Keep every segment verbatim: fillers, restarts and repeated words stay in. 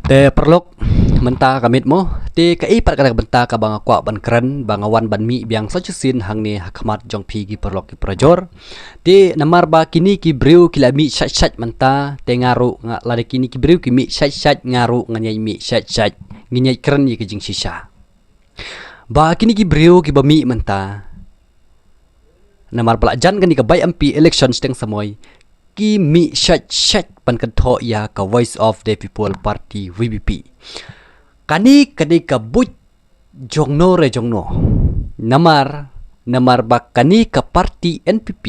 Te paralok, mynta ka miet mo, te kaei pat kata ka bynta kaba nga kwah ban kren, ba nga wan ban mih biang sa shisien hangne ha khmat jong phi ki paralok ki parajor. Te namar ba kine ki briew ki la mih shait shait mynta, te nga ruh nga, lada kine ki briew ki mih shait shait, nga ruh ngan ïai mih shait shait, ngin ïai kren ïa ka jingshisha. Ba kine ki briew kiba mih mynta, namar ba la jan kane ka bai M P election shiteng samoi, ki mih shait shait ban kynthoh ïa ka Voice of the People Party, V P P. Kane ka dei ka buit jongno re jongno. Namar, namar ba kane ka party N P P,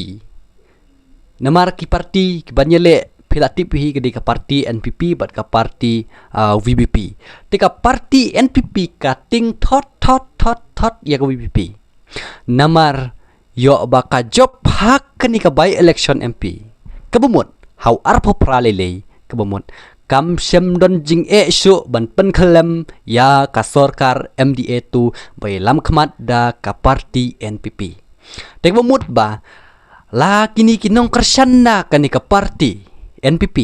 namar ki party kiban ïaleh, phi la tip hi, ka dei ka party N P P bad ka party, ah, V P P. Te ka party N P P ka tieng thot thot thot thot ïa ka V P P. Namar ïoh ba ka jop ha kane ka by election M P, kaba mut ha u arphew phra lei lei, kaba mut kam shym don jingeh shuh ban pynkhyllem ïa ka sorkar M D A two ba ïalam khmat da ka party N P P. Te kaba mut ba la kine ki nongkyrshan na kane ka party N P P,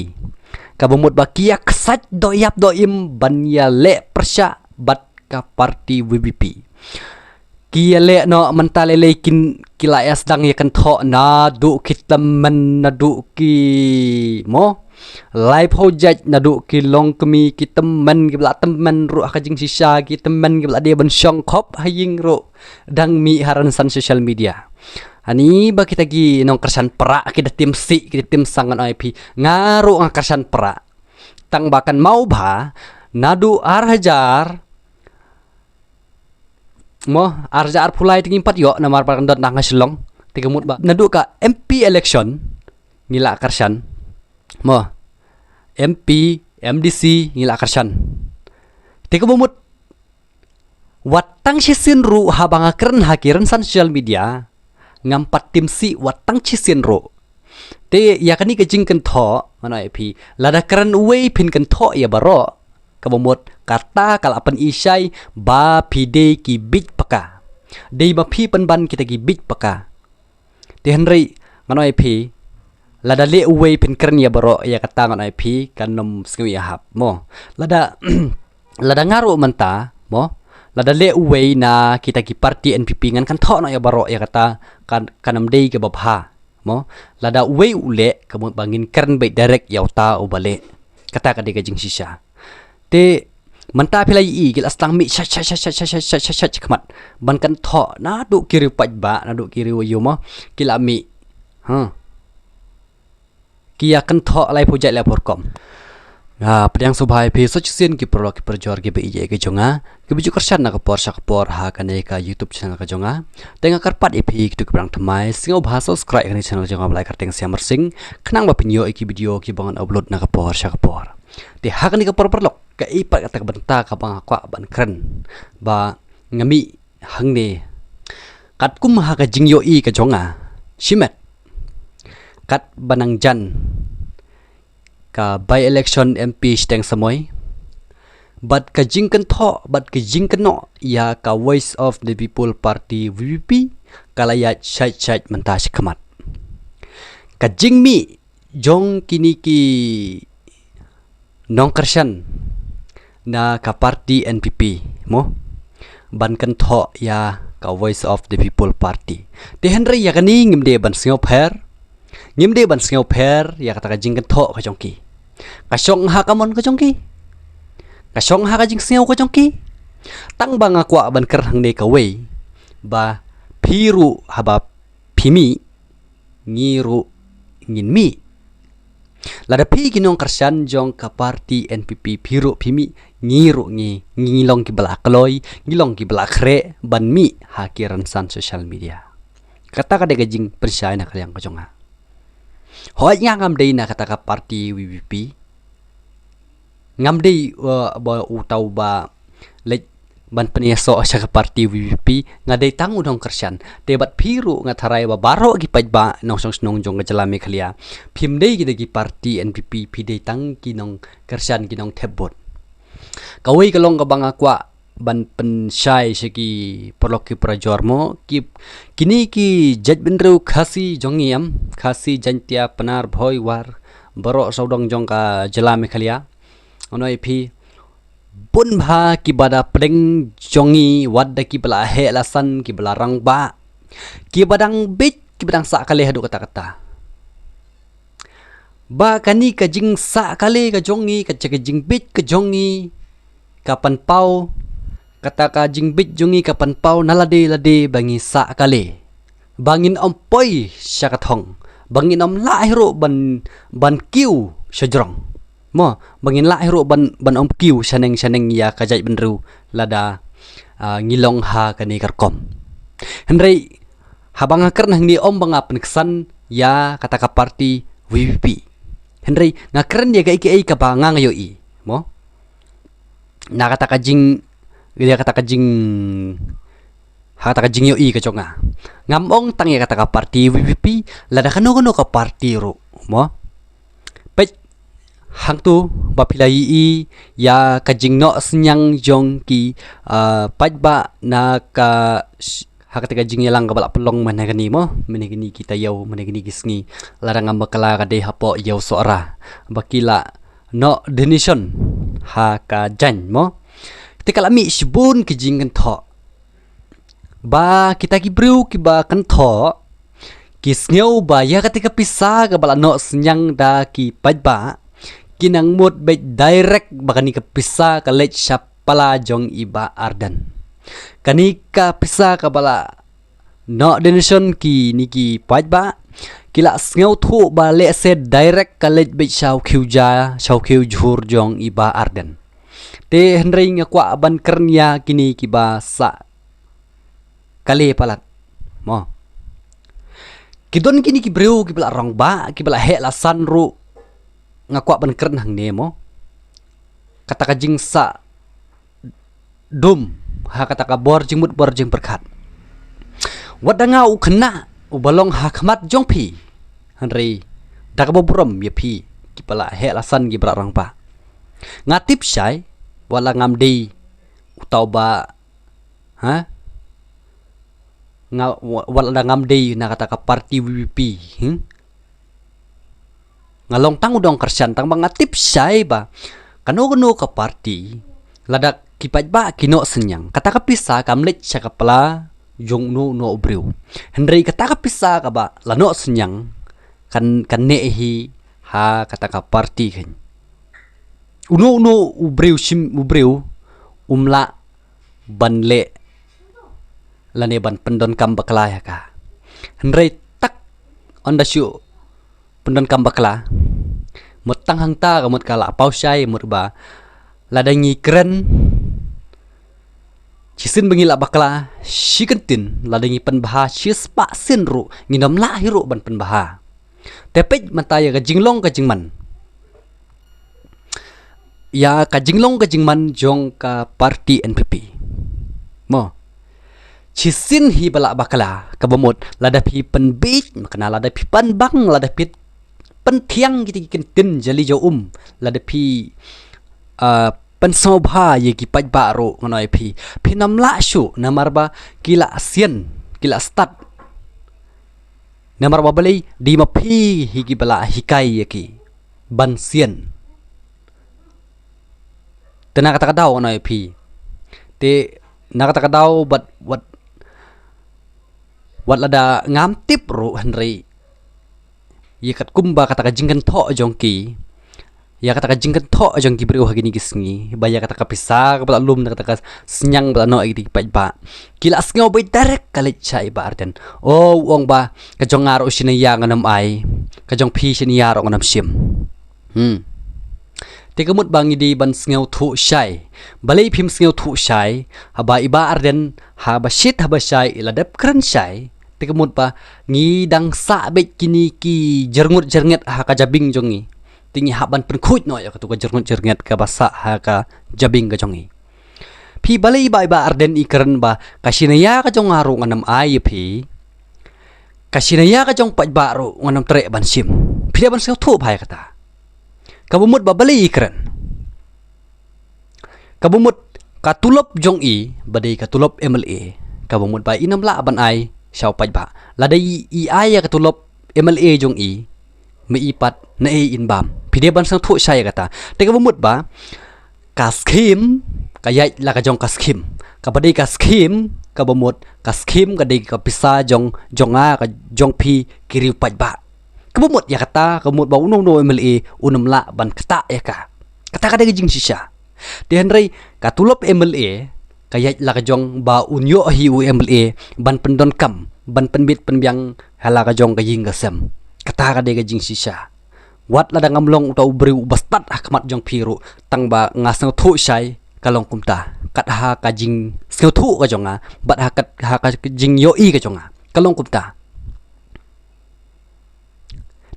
kaba mut ba ki ïa ksait doh ïap doh im ban ïaleh pyrshah bad ka party V P P. Ki ïaleh noh mynta lei lei, kin, ki la ïa sdang ïa kynthoh naduh ki tymmen, naduh ki mo, laiphew jait, naduh ki longkmie, ki tymmen kiba la tymmen ruh ha ka jingshisha, ki tymmen kiba la dei ban shong khop ha ïing ruh dang mih ha rynsan social media. Ani ba kita ki nongkyrshan prah ki da tim sih, ki da tim sang, ngan ong ïa phi, nga ruh nga kyrshan prah. Tang ba kan mawbha, naduh ar hajar, mo, ar hajar arphew lai te ngim pat ïoh, namar ba kan don tang ha Shillong. Te ka mut ba naduh ka M P election ngi la kyrshan, mo, M P, M D C ngi la kyrshan. Te kaba mut, wat tang shisien ruh haba nga kren ha ki rynsan social media, ngam pat tim sih wat tang shisien ruh. Te ïa kane ka jingkynthoh, ngan ong ïa phi, lada kren uwei phin kynthoh ïa baroh, kaba mut kata ka la pynishai ba phi dei ki biej paka. Dei ba phi pynban kita ki biej paka. Te hynrei ngan ong ïa phi, lada leh uwei phin kren ïa baroh, ïa kata ngan ong ïa phi kan ym sngew ïahap, mo. Lada, lada nga ruh mynta, mo, lada leh uwei na kita ki party N P P ngan kynthoh noh ïa baroh, ïa kata kan, kan ym dei kaba bha, mo. Lada uwei u leh, ka mut ba ngin kren beit direct ïa uta uba leh. Kata ka dei ka jingshisha. Te mynta phi la ïohi ki la sdang mih shait shait shait shait shait shait shait shait shait shait khmat ban kynthoh, naduh ki riew paidbah, naduh ki riew aïu mo, ki la mih. Ha. Ki ïa kynthoh laiphew jait laiphew rukom. Nga pdiang sngewbha ïa phi sa shisien ki paralok ki parajor kiba ïeit ka jong nga, kiba ju kyrshan na ka por sha ka por ha kane ka YouTube channel ka jong nga. Te nga kyrpad ïa phi kito kiba dang thymmai, sngewbha subscribe kane ka channel ka jong nga, ba la ai kyrteng Siam Marsing, khnang ba phin ïoh ïa ki video kiba ngan upload na ka por sha ka por. Te ha kane ka por paralok, kaei pat kata ka bynta kaba nga kwah ban kren, ba nga mih hangne. Katkum ha ka jingïohi ka jong nga, shimet, katba nang jan ka by election M P shiteng samoi, bad ka jingkynthoh, bad ka jingkynnoh ïa ka Voice of the People Party, V P P, ka la ïaid shait shait mynta shakhmat. Ka jingmih jong kine ki nongkyrshan na ka party N P P, mo, ban kynthoh ïa ka Voice of the People Party. Te hynrei ïa kane ngim dei ban sngewpher, ngim dei ban sngewpher ïa kata ka jingkynthoh ka jong ki. Ka shong ha ka mon ka jong ki, ka shong ha ka jingsngew ka jong ki. Tang ba nga kwah ban kren hangne kawei, ba phi ruh haba phi mih, ngi ruh ngin mih. Lada phi ki nongkyrshan jong ka party N P P phi ruh phi mih, ngi ruh ngi, ngi long kiba la kloi, ngi long kiba la khreh ban mih ha ki rynsan social media. Kata ka dei ka jingpynshai na ka liang ka jong nga. Hooid, nga ngam dei na kata ka party V P P. Ngam dei, uh, ba uta uba leit ban pynïasoh sha ka party V P P, nga dei tang u nongkyrshan. Te bad phi ruh nga tharai ba baroh ki paidbah nongshong shnong jong ka jylla Meghalaya, phim dei ki da ki party N P P, phi dei tang ki nongkyrshan, ki nongthep vote. Kawei ka long kaba nga kwah ban pynshai sha ki paralok ki parajor mo, ki, kine ki jaitbynriew Khasi jong ngi em, Khasi, Jaintia, Pnar, Bhoi, War, baroh sawdong jong ka jylla Meghalaya. Ngan ong ïa phi, Bun bha kiba da pdeng jong ngi, wat da kiba la heh la san, kiba la rangbah, kiba dang bit, kiba dang sah kali haduh katta katta. Ba kani ka jingsah kali ka jong ngi, ka, ka jingbit ka jong ngi, ka pynpaw, kata ka jingbit jong ngi ka pynpaw na lade lade ba ngi sah kali, ba ngin ym poi sha ka thong, ba ngin ym lah hi ruh ban, ban kiew sha jrong. Mo, ba ngin lah hi ruh ban, ban ym kiew shaneng shaneng ïa ka jaitbynriew lada, ah, ngi long ha kane ka rukom. Hynrei haba nga kren hangne ym ba nga pynksan ïa kata ka party V P P. Hynrei nga kren ïa kaei kaei kaba nga nga ïohi. Mo? Na kata ka jing, ïa kata ka jing, ha kata ka jingïohi ka jong nga. Ngam ong tang ïa kata ka party V P P, lada kano kano ka party ruh. Mo? Peit hangtu ba phi la ïohi ïa ka jingnoh synñiang jong ki, ah, paidbah na ka sh-, ha kata ka jingïalang kaba la pynlong mynne kane mo, mynne kane ki taïew, mynne kane ki sngi. Lada ngam bakla ka dei hapoh ïew Sohra, ba ki la noh donation ha ka jaiñ mo. Te ka la mih shibun ki jingkynthoh ba kita ki briew kiba kynthoh ki sngew ba ïa kata ka pisa kaba la noh synñiang da ki paidbah, ki nang mut beit direct ba kane ka pisa ka leit sha pala jong i Bah Ardent. Kane ka pisa kaba la noh donation kine ki paidbah, ki la sngewthuh ba lehse direct ka leit beit sha u khiew ja, sha u khiew jhur jong i Bah Ardent. Te hynrei nga kwah ban kren ïa kine kiba sah kali palat. Mo. Ki don kine ki briew kiba la rangbah, kiba la heh la san ruh, nga kwah ban kren hangne mo. Kata ka jingsah dum ha kata ka bor jingmut bor jingpyrkhat. Wat da nga u khynnah uba long ha khmat jong phi, hynrei da kaba burom ïa phi kiba la heh la san kiba la rangbah. Nga tip shai, wat la ngam dei uta uba, ha? Nga wa-, wat la ngam dei na kata ka party V P P, hmm? Nga long tang u dong kyrshan tang ba nga tip shai ba kano kano ka party, lada ki paidbah ki noh synñiang, kata ka pisa kam leit sha ka pala jong uno uno u briew. Hynrei kata ka pisa kaba la noh synñiang kan, kan neh hi ha kata ka party khein. Uno uno u briew shim u briew um lah ban leh lane ban pyndonkam bakla ïa ka. Hynrei tak ynda shu pyndonkam bakla, mut tang hangta ka mut ka la paw shai, mut ba lada ngi kren shisien ba ngi la bakla shi kyntien, lada ngi pynbha shispah sien ruh ngin ym lah hi ruh ban pynbha. Te peit mynta ïa ka jinglong ka jingman, ïa ka jinglong ka jingman jong ka party N P P. Mo. Shisien hi ba la bakla, kaba mut lada phi pynbiej, makna lada phi pynbang, lada phi pynthiang kita ki kyntien jali jaw um, lada phi, ah, pynsngewbha ïa ki paidbah ruh, ngan ong ïa phi, phin ym lah shuh, namar ba ki la sien, ki la stad. Namar ba balei? Dei ma phi hi kiba la hikai ïa ki ban sien. Te na kata ka daw, ngan ong ïa phi, te na kata ka daw bad wat, wat lada ngam tip ruh, hynrei ïa katkum ba kata ka jingkynthoh jong ki, ïa kata ka jingkynthoh jong ki briew ha kine ki sngi, ba ïa kata ka pisa kaba la lum na kata ka synñiang ba la noh ïa ki paidbah, ki la sngew ba direct ka leit sha i Bah Ardent. O, u ong ba ka jong nga ruh shi na ïa ngan ym ai, ka jong phi shi na ïa ruh ngan ym shim. Hmm. Te ka mut ba ngi dei ban sngewthuh shai. Balei phim sngewthuh shai? Haba i Bah Ardent, haba shit haba shai i la dep kren shai. Te ka mut ba ngi dang sah beit kine ki jyrngut jyrnget ha ka jabieng jong ngi. Te ngi hap ban pynkhuid noh ïa katu ka jyrngut jyrnget kaba sah ha ka jabieng ka jong ngi. Phi, balei ba i Bah Ardent i kren ba ka shi na ïa ka jong nga ruh ngan ym ai ïa phi, ka shi na ïa ka jong paidbah ruh ngan ym treh ban shim? Phi dei ban sngewthuh bha ïa kata. Kaba mut ba balei i kren? Kaba mut ka tulop jong i ba dei ka tulop M L A, kaba mut ba i ym lah ban ai sha u paidbah. Lada i, i ai ïa ka tulop M L A jong i, ma i pat naei in bam? Phi dei ban sngewthuh shai ïa kata. Te kaba mut ba ka scheme ka ïaid la ka jong ka skhim. Kaba dei ka skhim, kaba mut ka skhim ka dei ka pisa jong, jong nga, ka jong phi ki riew paidbah. Kaba mut ïa kata, kaba mut ba uno uno M L A un ym lah ban ktah ïa ka. Kata ka dei ka jingshisha. Te hynrei ka tulop M L A ka ïaid la ka jong ba un ïoh hi u M L A ban pyndonkam, ban pynbit pynbiang ha la ka jong ka ïing ka sem. Kata ka dei ka jingshisha. Wat lada ngam long uta u briew uba stad ha khmat jong phi ruh, tang ba nga sngewthuh shai, ka long kumta. Kat ha ka jingsngewthuh ka jong nga, bad ha kat ha ka jingïohi ka jong nga, ka long kumta.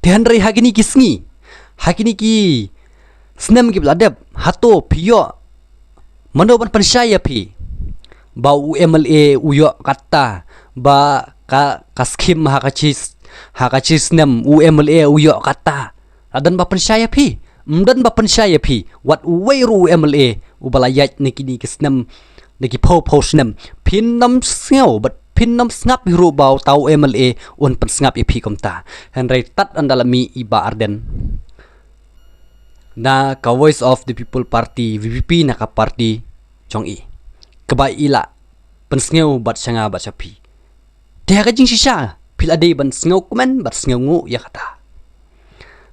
Te hynrei ha kine ki sngi, ha kine ki snem kiba la dep, hato phi ïoh mano ban pynshai ïa phi ba u M L A u ïoh kata, ba ka, ka skhim ha ka shi, ha ka shi snem u M L A u ïoh kata? La don ba pynshai ïa phi? Ym don ba pynshai ïa phi. Wat uwei ruh u M L A uba la ïaid na kine ki snem, na ki phew phew snem, phin ym sngew bad phin ym sngap hi ruh ba uta u M L A un pynsngap ïa phi kumta. Hynrei tad ynda la mih i Bah Ardent na ka Voice of the People Party, V P P, na ka party jong i, kaba i la pynsngew bad sha nga bad sha phi. Te ha ka jingshisha phi la dei ban sngewkmen bad sngewnguh ïa kata.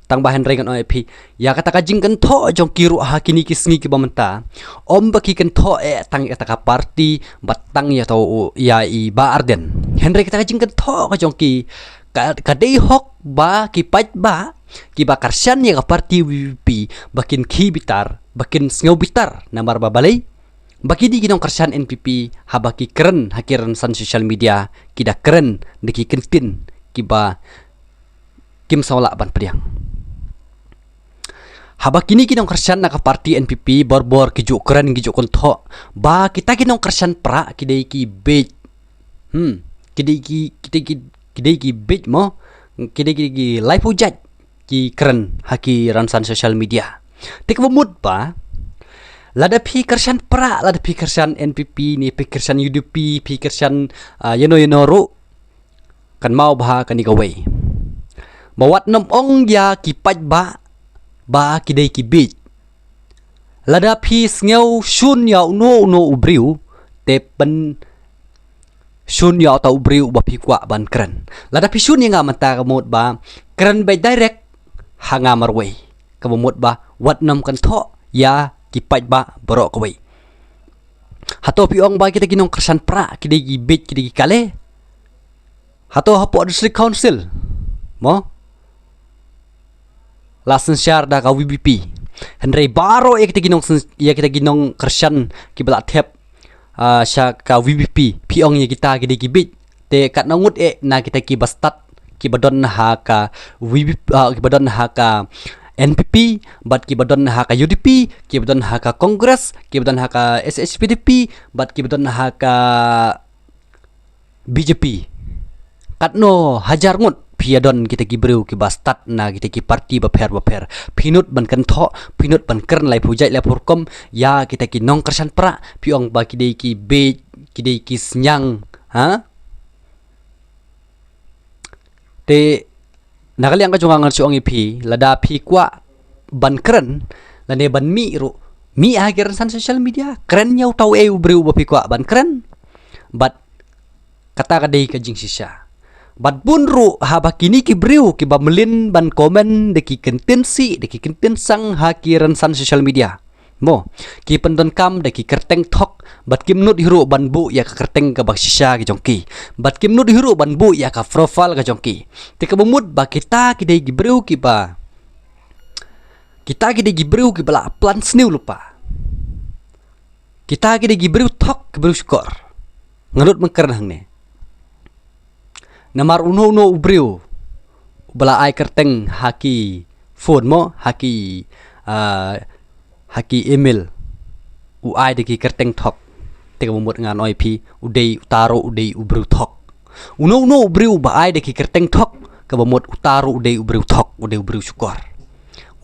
Tang ba hynrei ngan ong ïa phi, ïa kata ka jingkynthoh jong ki ruh ha kine ki sngi kiba mynta, ym ba ki kynthoh eh tang ïa kata ka party bad tang ïa uta u, ïa i Bah Ardent. Hynrei kata ka jingkynthoh ka jong ki ka, ka dei hok ba ki paidbah kiba kyrshan ïa ka party V P P ba kin khie bitar, ba kin sngew bitar, namar ba balei? Ba kine ki nongkyrshan N P P haba ki kren ha ki rynsan social media, ki da kren da ki kyntien kiba kim saw lah ban pdiang. Haba kine ki nongkyrshan na ka party N P P borbor ki ju kren, ki ju kynthoh ba kita ki nongkyrshan pra ki dei ki bieit. Hmm, ki dei ki, ki dei ki, ki dei ki bieit mo, ki dei ki, ki laiphew jait ki kren ha ki rynsan social media. Te kaba mut ba lada phi kyrshan pra, lada phi kyrshan N P P ne phi kyrshan U D P, phi kyrshan, ah, ïano ïano ruh, kynmaw bha kane kawei, ba wat nym ong ïa ki paidbah ba ki dei ki bieit. Lada phi sngew shun ïa uno uno u briew, te pynshun ïa uta u briew uba phi kwah ban kren. Lada phi shun ïa nga mynta, ka mut ba kren beit direct ha nga marwei. Kaba mut ba wat nym kynthoh ïa ki paidbah baroh kawei. Hato phi ong ba kita ki nongkyrshan pra ki dei ki bieit, ki dei ki kale? Hato hapoh District Council mo la synshar da ka V P P? Hynrei baroh ïa kita ki nong, ïa kita ki nongkyrshan kiba la thep, ah, sha ka V P P, phi ong ïa kita ki dei ki bieit. Te katno ngut eh na kita kiba stad, kiba don ha ka V P P, ah, kiba don ha ka N P P, bad kiba don ha ka U D P, kiba don ha ka Congress, kiba don ha ka S H P D P, bad kiba don ha ka B J P. Katno hajar ngut phi ïa don kita ki briew kiba stad na kita ki party bapher bapher? Phi nud ban kynthoh, phi nud ban kren laiphew jait laiphew rukom ïa kita ki nongkyrshan pra, phi ong ba ki dei ki bieit, ki dei ki sniang, ha? Te na ka liang ka jong nga ngan shu ong ïa phi, lada phi kwah ban kren lane ban mih ruh, mih ha ki rynsan social media, kren ïa uta uei u briew uba phi kwah ban kren. Bad kata ka dei ka jingshisha. Bad bun ruh haba kine ki briew kiba mlien ban comment da ki kyntien sih, da ki kyntien sang ha ki rynsan social media mo, ki pyndonkam da ki kyrteng thok, bad kim nud hi ruh ban buh ïa ka kyrteng kaba shisha ka jong ki, bad kim nud hi ruh ban buh ïa ka profile ka jong ki. Te kaba mut ba kita ki dei ki briew kiba, kita ki dei ki briew kiba la plan sniew lypa. Kita ki dei ki briew thok, ki briew shukor. Nga nud ban kren hangne. Namar uno uno u briew uba la ai kyrteng ha ki phone mo, ha ki, ah, ha ki email, u ai da ki kyrteng thok. Te kaba mut ngan ong ïa phi, u dei, uta ruh u dei u briew thok. Uno uno u briew uba ai da ki kyrteng thok, kaba mut uta ruh u dei u briew thok, u dei u briew shukor.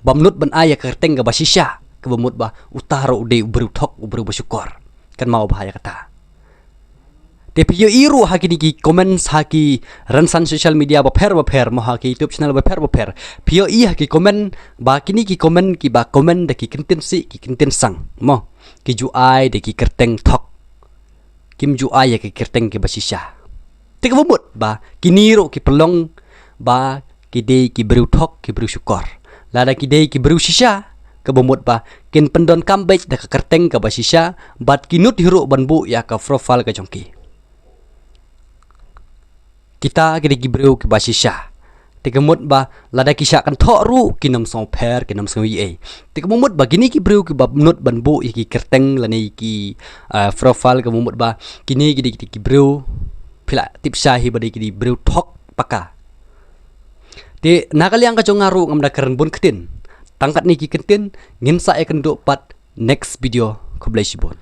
Bym nud ban ai ïa ka kyrteng kaba shisha, kaba mut ba uta ruh u dei u briew thok, u briew ba shukor. Kynmaw bha ïa kata. Te phi ïohi ruh ha kine ki comments ha ki rynsan social media bapher bapher mo, ha ki YouTube channel bapher bapher, phi ïohi ha ki comment ba kine ki comment kiba comment da ki kyntien sih, ki kyntien sang mo, ki ju ai da ki kyrteng thok. Kim ju ai ïa ki kyrteng kiba shisha. Te kaba mut ba kine ruh ki pynlong ba ki dei ki briew thok, ki briew shukor. Lada ki dei ki briew shisha, kaba mut ba kin pyndonkam beit da ka kyrteng kaba shisha, bad ki nud hi ruh ban buh ïa ka profile ka jong ki. Kita ki dei ki briew kiba shisha. Te ka mut ba lada ki shah kynthoh ruh kin ym sngewpher, kin ym sngew ei ei. Te kaba mut ba kine ki briew kiba nud ban buh ïa ki kyrteng lane ki, ah, profile, kaba mut ba kine ki dei ki briew, phi la tip shai hi ba dei ki dei briew thok paka. Te na ka liang ka jong nga ruh ngam da kren bun ktien. Tang katne ki ktien, ngin sa ïakynduh pat next video. Khublei shibun.